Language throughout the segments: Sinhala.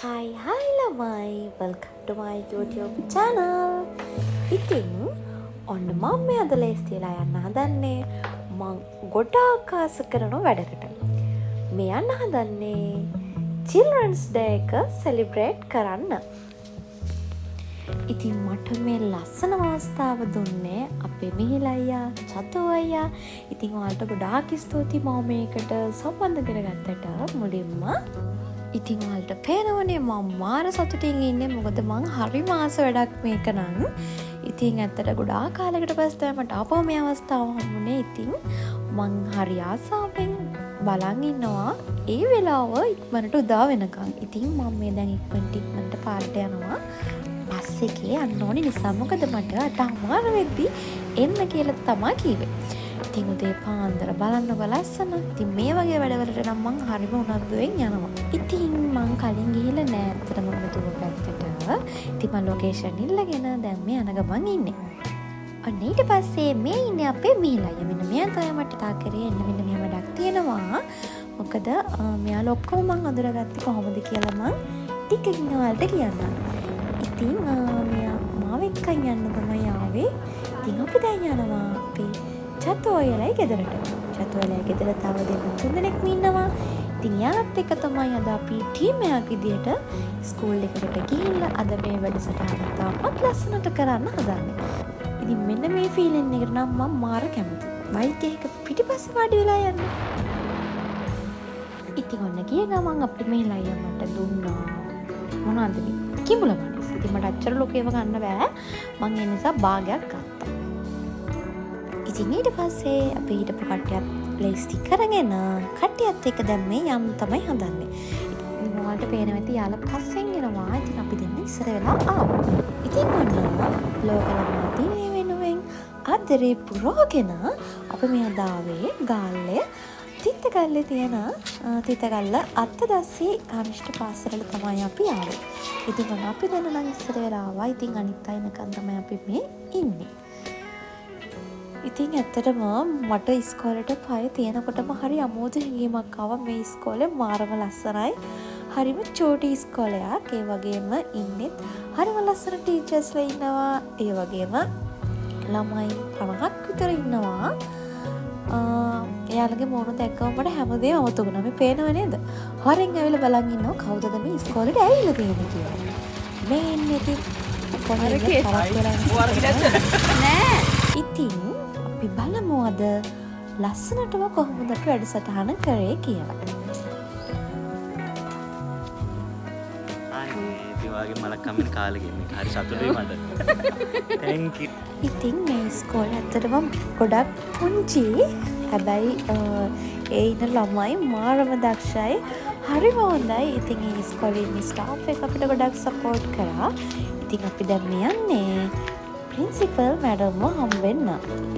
Hi hi ළමයි, welcome to my YouTube channel. ඉතින් ඔන්න මම මේ අද ලේස්ති වෙලා යන්න හදන්නේ මං ගොඩාක් ආස කරන වැඩකට. මේ යන්න හදන්නේ Children's Day එක සෙලිබ්‍රේට් කරන්න. ඉතින් මට මේ ලස්සන අවස්ථාව දුන්නේ අපේ මිහිල් අයියා, චතු අයියා. ඉතින් ඔයාලට ගොඩාක් ස්තුතියි මම මේකට සම්බන්ධ කරගත්තට මුලින්ම. ඉතින් ඔයාලට පේනවනේ මම මාර සතුටින් ඉන්නේ, මොකද මං හරිම ආස වැඩක් මේක නම්. ඉතින් ඇත්තට ගොඩාක් කාලෙකට පස්සේ තමයි මට ආපහු මේ අවස්ථාව හම්බුනේ. ඉතින් මං හරි ආසාවෙන් බලන් ඉන්නවා ඒ වෙලාව ඉක්මනට උදා වෙනකන්. ඉතින් මම මේ දැන් ඉක්මනට ඉක්මනට පාරට යනවා. බස් එකේ යන්න ඕනි නිසා, මොකද මට 8:30 වෙද්දි එන්න කියලා තමා කිව්වේ. ඉතින් උදේ පාන්දර බලන්නකො ලස්සන. ඉතින් මේ වගේ වැඩවලට නම් මං හරිම උනන්දුවෙන් යනවා. ඉතින් මං කලින් ගිහිල්ලා නෑ ඇත්තටම මුතුව පැත්තට. ඉතින් මං ලොකේෂන් ඉල්ලගෙන දැන් මේ යන ගමන් ඉන්නේ. ඔන්න ඊට පස්සේ මේ ඉන්නේ අපේ මිහිල් අයියා. මෙන්න මෙයා තමයි මට කතා කරේ එන්න, මෙන්න මෙහෙම වැඩක් තියෙනවා. මොකද මෙයාලා ඔක්කොම මං අඳුරගත්තේ කොහොමද කියලා මං ටිකකින් ඔයාලට කියන්නම්. ඉතින් මෙයා මාව එක්කන් යන්න තමයි ආවේ. ඉතින් අපි දැන් යනවා අපේ චතු අයියලයි ගෙදරට. චතු අයියලයි ගෙදර තව දෙන්න තුන්දෙනෙක්ම ඉන්නවා. ඉතින් එයාලත් එක්ක තමයි අද අපි ටීම් එකක් විදියට ස්කූල් එකකට ගිහිල්ලා අද මේ වැඩසටහන ඉතාමත් ලස්සනට කරන්න හදන්නේ. ඉතින් මෙන්න මේ ෆීලින් එකට නම් මම මාර කැමතියි. බයික් එකක පිටිපස්සේ වාඩි වෙලා යන්න. ඉතින් ඔන්න ගිය ගමන් අපිට මේ අයියා මට දුන්නා මොනවද මේ කිඹුල මනිස්. ඉතින් මට අච්චර ලොකු ඒවා ගන්න බෑ. මං ඒ නිසා භාගයක් ගත්තා. ඉතින් ඊට පස්සේ අපි හිටපු කට්ටියත් ලැයිස්ති කරගෙන කට්ටියත් එක්ක දැන් මේ යන්න තමයි හදන්නේ. ඉතින් ඔයාලට පේනවා ඇති යාළුවා පස්සෙන් එනවා. ඉතින් අපි දෙන්න ඉස්සර වෙලා ආවා. ඉතින් ඔන්න ලෝක ළමා දිනය වෙනුවෙන් ආදරේ පුරවගෙන අපි මේ අද ආවේ ගාල්ලේ තිත්තගල්ලේ තියෙන තිත්තගල්ල අත්තදස්සි කනිෂ්ඨ පාසලට තමයි අපි ආවේ. ඉතින් ඔන්න අපි දෙන්න නම් ඉස්සර වෙලා ආවා. ඉතින් අනිත් අය එනකන් තමයි අපි මේ ඉන්නේ. ඉතින් ඇත්තටම මට ඉස්කෝලේට පය තියෙනකොටම හරි අමුතු හැඟීමක් ආවා, මේ ඉස්කෝලේ මාරම ලස්සනයි. හරිම චූටි ඉස්කෝලයක්. ඒ වගේම ඉන්නෙත් හරිම ලස්සන ටීචර්ස්ලා ඉන්නවා. ඒ වගේම ළමයි 50ක් විතර ඉන්නවා. එයාලගේ මූණ දැක්කම මට හැමදේම අමතක වුණා. මේ පේනව නේද? හොරෙන් ඇවිල්ලා බලන් ඉන්නවා කවුද මේ ඉස්කෝලේට ඇවිල්ලා තියෙන්නේ කියලා. මේ ඉන්නේ ඉතින් කොහේද පරක් වෙලා නෑ. ඉතින් අපි බලමු අද ලස්සනටම කොහොමද අපි වැඩසටහන කරේ කියලා. අනේ ඉතින් ඔයාගේ මලක් හම්බෙන කාලෙකින් මේක හරි සතුටුයි මට. Thank you. ඉතින් මේ ඉස්කෝලේ ඇත්තටම ගොඩක් පුංචි. හැබැයි ඒ ඉන්න ළමයි මාරම දක්ෂයි. හරිම හොඳයි. ඉතින් ඒ ඉස්කෝලේ ඉන්න ස්ටාෆ් එක අපිට ගොඩක් සපෝට් කරා. ඉතින් අපි දැන් මේ යන්නේ ප්‍රින්සිපල් මැඩම්ව හම්බෙන්න.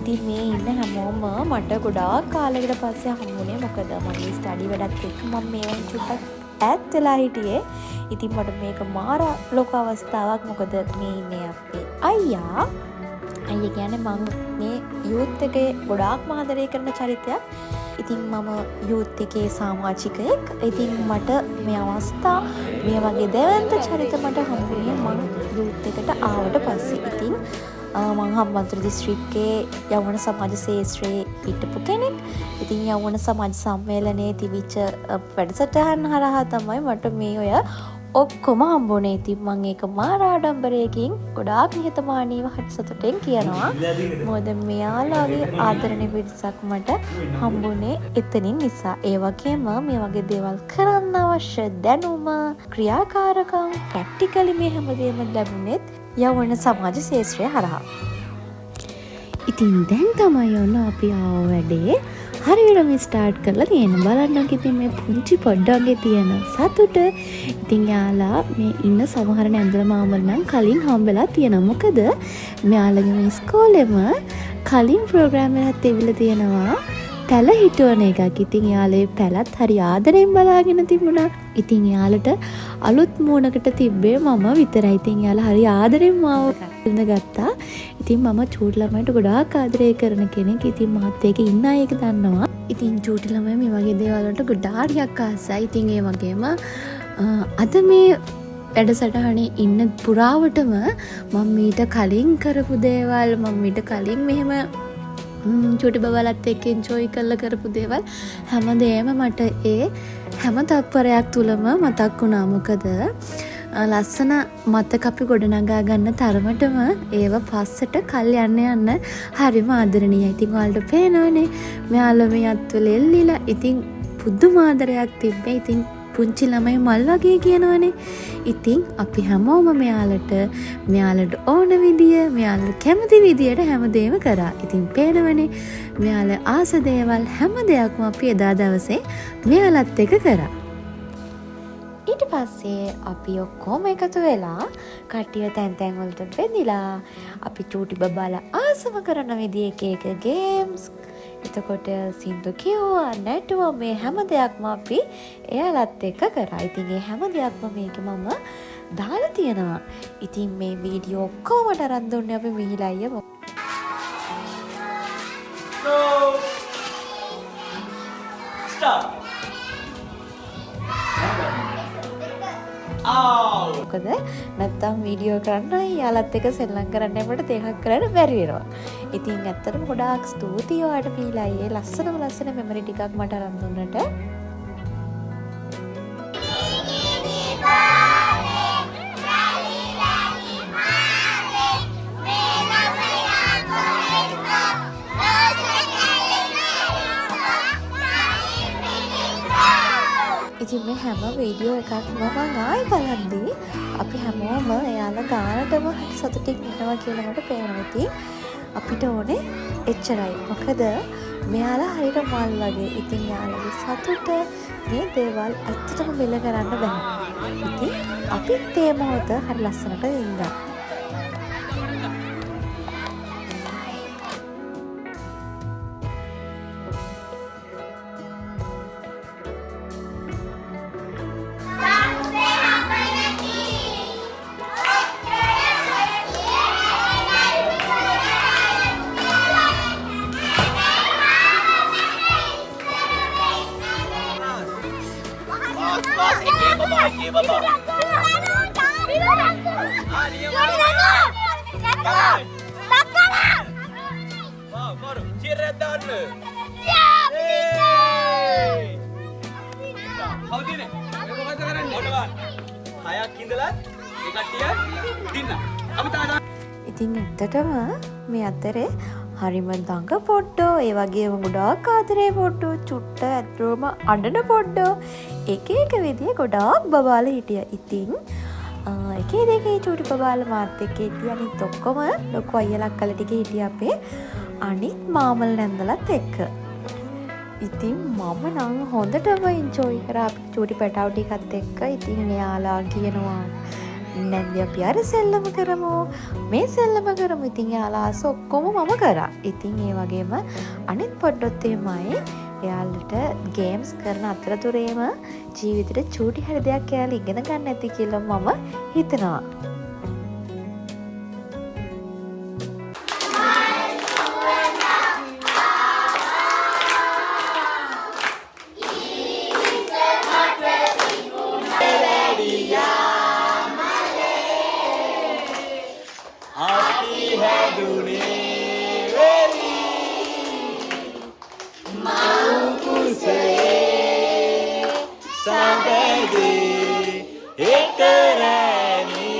ඉතින් මේ ඉන්න හැමෝම මට ගොඩාක් කාලෙකට පස්සේ හම්බුනේ. මොකද මගේ ස්ටඩි වැඩත් එක්ක මම මේවෙන් චුට්ටක් ඈත් වෙලා හිටියේ. ඉතින් මට මේක මාර ලොකු අවස්ථාවක්. මොකද මේ ඉන්නේ අපේ අයියා. අයියා කියන්නේ මං මේ යූත් එකේ ගොඩාක්ම ආදරය කරන චරිතයක්. ඉතින් මම යූත් එකේ සමාජිකයෙක්. ඉතින් මට මේ අවස්ථා, මේ වගේ දැවැන්ත චරිත මට හම්බුනේ මං යූත් එකට ආවට පස්සේ. ඉතින් මං හම්බන්තොට දිස්ත්‍රික්කයේ යෞවන සමාජ ක්ෂේත්‍රයේ හිටපු කෙනෙක්. ඉතින් යෞවන සමාජ සම්මේලනයේ තිබිච්ච වැඩසටහන් හරහා තමයි මට මේ ඔය ඔක්කොම හම්බුනේ. ඉතින් මං ඒක මාර ආඩම්බරයකින් ගොඩාක් නිහතමානීව හරි සතුටෙන් කියනවා. මොකද මෙයාලාගේ ආදරණීය පිරිසක් මට හම්බුනේ එතනින් නිසා. ඒ වගේම මේ වගේ දේවල් කරන්න අවශ්‍ය දැනුම, ක්‍රියාකාරකම්, ප්‍රැක්ටිකලි මේ හැමදේම ලැබුණෙත් යෞවන සමාජ ක්ෂේත්‍රය හරහා. ඉතින් දැන් තමයි ඔන්න අපි ආව වැඩේ හරියටම ස්ටාර්ට් කරලා තියෙන්නේ. බලන්නකො ඉතින් මේ පුංචි පොඩ්ඩන්ගේ තියෙන සතුට. ඉතින් එයාලා මේ ඉන්න සමහර නැන්දල මාමල නම් කලින් හම්බෙලා තියෙනවා. මොකද මෙයාලගේ මේ ඉස්කෝලෙම කලින් ප්‍රෝග්‍රෑම් එකක් තිබිලා තියෙනවා පැල හිටවන එකක්. ඉතින් එයාලා ඒ පැලත් හරි ආදරෙන් බලාගෙන තිබුණා. ඉතින් එයාලට අලුත් මූණකට තිබ්බේ මම විතරයි. ඉතින් එයාලා හරි ආදරෙන් මාව ගත්තා. ඉතින් මම චූටි ළමයින්ට ගොඩාක් ආදරය කරන කෙනෙක්. ඉතින් මාත් එක්ක ඉන්න අය ඒක දන්නවා. ඉතින් චූටි ළමයි මේ වගේ දේවල් වලට ගොඩාරියක් ආසයි. ඉතින් ඒ වගේම අද මේ වැඩසටහනේ ඉන්න පුරාවටම මම මීට කලින් කරපු දේවල්, මම මීට කලින් මෙහෙම චූටි බබාලත් එක්ක එන්ජොයි කරලා කරපු දේවල් හැමදේම මට ඒ හැම තත්පරයක් තුළම මතක් වුණා. මොකද ලස්සන මතක අපි ගොඩනගා ගන්න තරමටම ඒව පස්සට කල් යන්න යන්න හරිම ආදරණීයයි. ඉතින් ඔයාලට පේනවනේ මෙයාලා මේ අත්වල එල්ලිලා. ඉතින් පුදුම ආදරයක් තිබ්බේ. ඉතින් පුංචි ළමයි මල් වගේ කියනවනේ. ඉතින් අපි හැමෝම මෙයාලට ඕන විදිය, මෙයාලට කැමති විදියට හැමදේම කරා. ඉතින් පේනවනේ මෙයාලා ආස දේවල් හැම දෙයක්ම අපි එදා දවසේ මෙයාලත් එක්ක කරා. ඊට පස්සේ අපි ඔක්කොම එකතු වෙලා කට්ටිය තැන් තැන් වලට බෙදිලා අපි චූටි බබාලා ආසම කරන විදිය එක එක ගේම්ස්, එතකොට සින්දු කිව්වා, නැටුවා, මේ හැම දෙයක්ම අපි එයාලත් එක්ක කරා. ඉතින් ඒ හැම දෙයක්ම මේකේ මම දාලා තියෙනවා. ඉතින් මේ වීඩියෝ ඔක්කොම මට අරන් දුන්නේ අපි මිහිල අයියා. Go! Stop! Ow! මොකද නැත්තම් වීඩියෝ කරන්නයි යාළුවත් එක්ක සෙල්ලම් කරන්න අපිට දෙකක් කරන්න බැරි වෙනවා. ඉතින් ඇත්තටම ගොඩාක් ස්තුතියි ඔයාලට මිහිල අයියේ ලස්සනම ලස්සන මෙමරි ටිකක් මට අරන් දුන්නට. ඉතින් මේ හැම වීඩියෝ එකක්ම මං ආයෙ බලද්දී අපි හැමෝම එයාලා ගානටම හරි සතුටින් ඉන්නවා කියලා මට පේනවා. ඉතින් අපිට ඕනේ එච්චරයි. මොකද මෙයාලා හරියට මල් වගේ. ඉතින් එයාලගේ සතුට මේ දේවල් ඇත්තටම මිල කරන්න බැහැ. ඉතින් අපිත් ඒ මොහොත හරි ලස්සනට වින්දා. ඉතින් ඇත්තටම මේ අතරේ හරිම දඟ පොඩ්ඩෝ, ඒ වගේම ගොඩාක් ආදරේ පොඩ්ඩෝ, චුට්ට ඇත්තටම අඬන පොඩ්ඩෝ, එක එක විදිය ගොඩාක් බබාලා හිටියා. ඉතින් එක දෙකේ චූටි බබාලා මාත් එක්ක හිටියා. අනිත් ඔක්කොම ලොකු අයියලා අක්කලා ටික හිටියා අපේ අනිත් මාමල් නැන්දලත් එක්ක. ඉතින් මම නම් හොඳටම එන්ජොයි කරා අපි චූටි පැටව් ටිකත් එක්ක. ඉතින් එයාලා කියනවා නැන්දි අපි අර සෙල්ලම කරමු, මේ සෙල්ලම කරමු. ඉතින් එයාලා ආස ඔක්කොම මම කරා. ඉතින් ඒ වගේම අනිත් පොඩ්ඩොත් එහෙමයි එයාලට ගේම්ස් කරන අතරතුරේම ජීවිතේට චූටි හරි දෙයක් එයාලා ඉගෙන ගන්න ඇති කියලා මම හිතනවා. අපි හැදුනේ වෙලි මව් කුසේ සඳදී එක රැමි.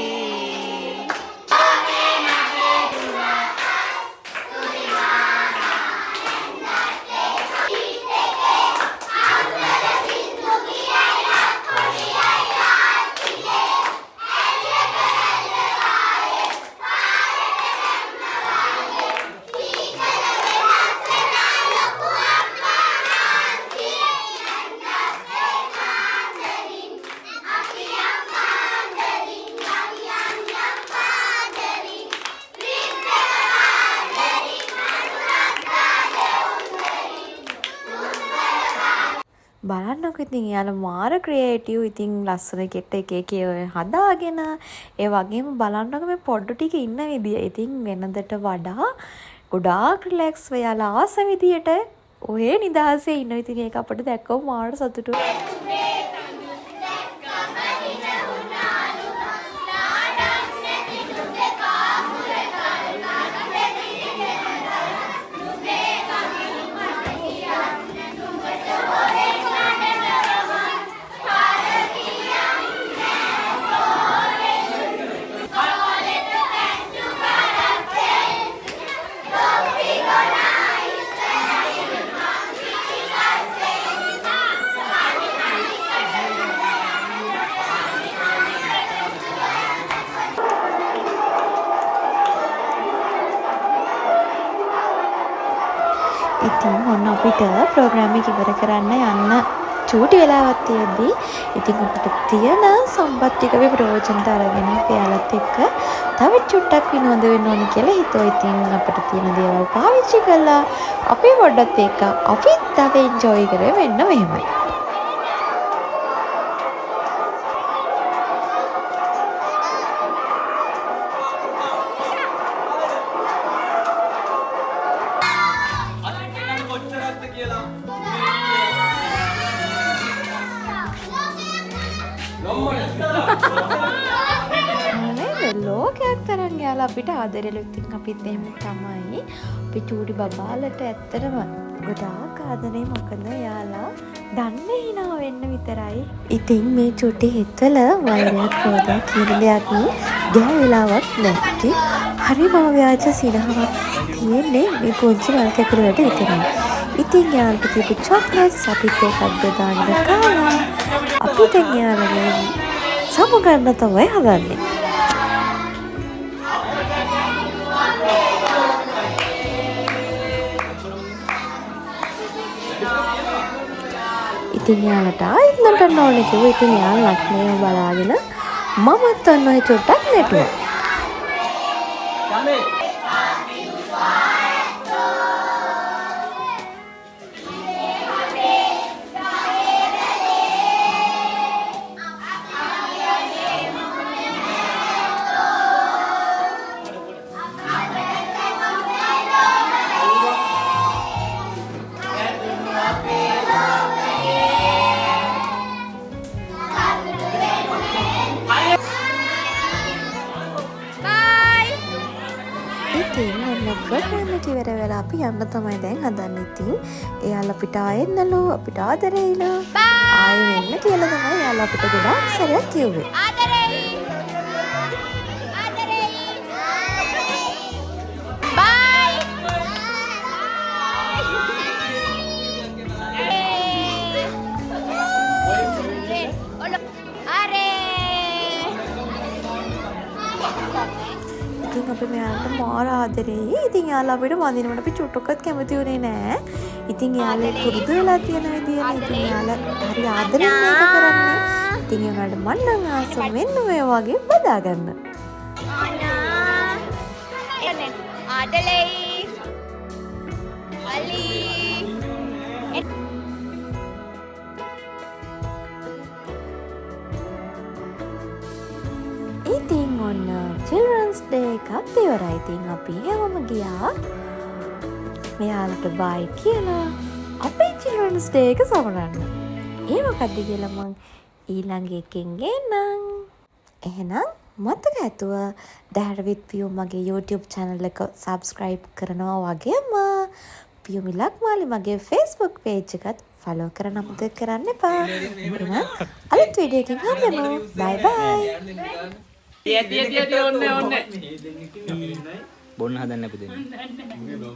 බලන්නකො ඉතින් එයාලා මාර ක්‍රියේටිව්. ඉතින් ලස්සන කෙට්ට එක එක ඒවා හදාගෙන, ඒ වගේම බලන්නකො මේ පොඩ්ඩු ටික ඉන්න විදිය. ඉතින් වෙනදට වඩා ගොඩාක් රිලැක්ස් එයාලා ආස විදියට ඔහේ නිදහසේ ඉන්නවා. ඉතින් ඒක අපිට දැක්කම මාර සතුටුයි. ඉතින් ඔන්න අපිට ප්‍රෝග්‍රෑම් එක ඉවර කරන්න යන්න චූටි වෙලාවක් තියෙද්දි ඉතින් අපිට තියෙන සම්පත් ටික අපි ප්‍රයෝජනට අරගෙන අපි එයාලත් එක්ක තව චුට්ටක් විනෝද වෙන්න ඕනි කියලා හිතුවා. ඉතින් අපිට තියෙන දේවල් පාවිච්චි කරලා අපි පොඩ්ඩත් එක්ක අපිත් තව එන්ජොයි කරේ මෙන්න මෙහෙමයි. නේද? ලෝකයක් තරම් එයාලා අපිට ආදරෙලු. ඉතින් අපිත් එහෙම තමයි. අපි චූටි බබාලට ඇත්තටම ගොඩාක් ආදරේ, මොකද එයාලා දන්නේ හිනා වෙන්න විතරයි. ඉතින් මේ චුටි හිතවල වෛරයක් ක්‍රෝධයක් කියන දෙයක් ගෑවිලාවත් නෑ. ඉතින් හරිම අව්‍යාජ සිනහවක් තියෙන්නේ මේ පුංචි මල් කැකුළු වලට විතරයි. ඉතින් එයාලට තිබු චොක්ලට්ස් අපිත් ඒකත් බෙදාගෙන කාලා අපි දැන් එයාලගෙන් සමුගන්න තමයි හදන්නේ. ඉතින් එයාලට ආයෙත් නටන්න ඕනේ කිව්වා. ඉතින් එයාලා නටන ඒවා බලාගෙන මමත් ඔන්න ඔය චුට්ටක් නැටුවා. බයි. ඉතින් ඔන්න ප්‍රෝග්‍රෑම් එක ඉවර වෙලා අපි යන්න තමයි දැන් හදන්නේ. ඉතින් එයාලා අපිට ආයෙන්නලු, අපිට ආදරෙයිලු, ආයෙ වෙන්න කියලා තමයි එයාලා අපිට ගොඩාක් සැරයක් කිව්වේ. ආදරෙයි. ආදරෙයි. බයි. අරේ. ඉතින් අපි මෙයාලට මාර ආදරෙයි. ඉතින් එයාලා අපිට වඳිනවට අපි චුට්ටක්වත් කැමති වුණේ නෑ. ඉතින් එයාලා පුරුදු වෙලා තියෙන විදියනේ. ඉතින් එයාලා හරි ආදරෙන් මේක කරන්නේ. ඉතින් ඒ වුණාට මං නම් ආස මෙන්න මේ වගේ බදා ගන්න. ආදලෙයි. අලි. ඉතින් ඔන්න චිල්ඩ්‍රන්ස් ඩේ එකත් ඉවරයි. ඉතින් අපි හැමෝම ගියා මෙයාලට බයි කියලා අපේ චිල්ඩ්‍රන්ස් ඩේ එක සමරන්න. ඒ මොකද්ද කියලා මං ඊළඟ එකෙන් ගේන්නම්. එහෙනම් මතක ඇතුව දැහැර විත් පියු මගේ YouTube channel එක subscribe කරනවා වගේම පියුමි ලක්මාලි මගේ Facebook page එකත් follow කරන්න අමතක කරන්න එපා. එහෙනම් අලුත් වීඩියෝ එකකින් හම්බෙමු. Bye bye. ඇති ඇති ඇති, ඔන්න ඔන්න. බොන්න හදන්න අපි දෙන්නේ.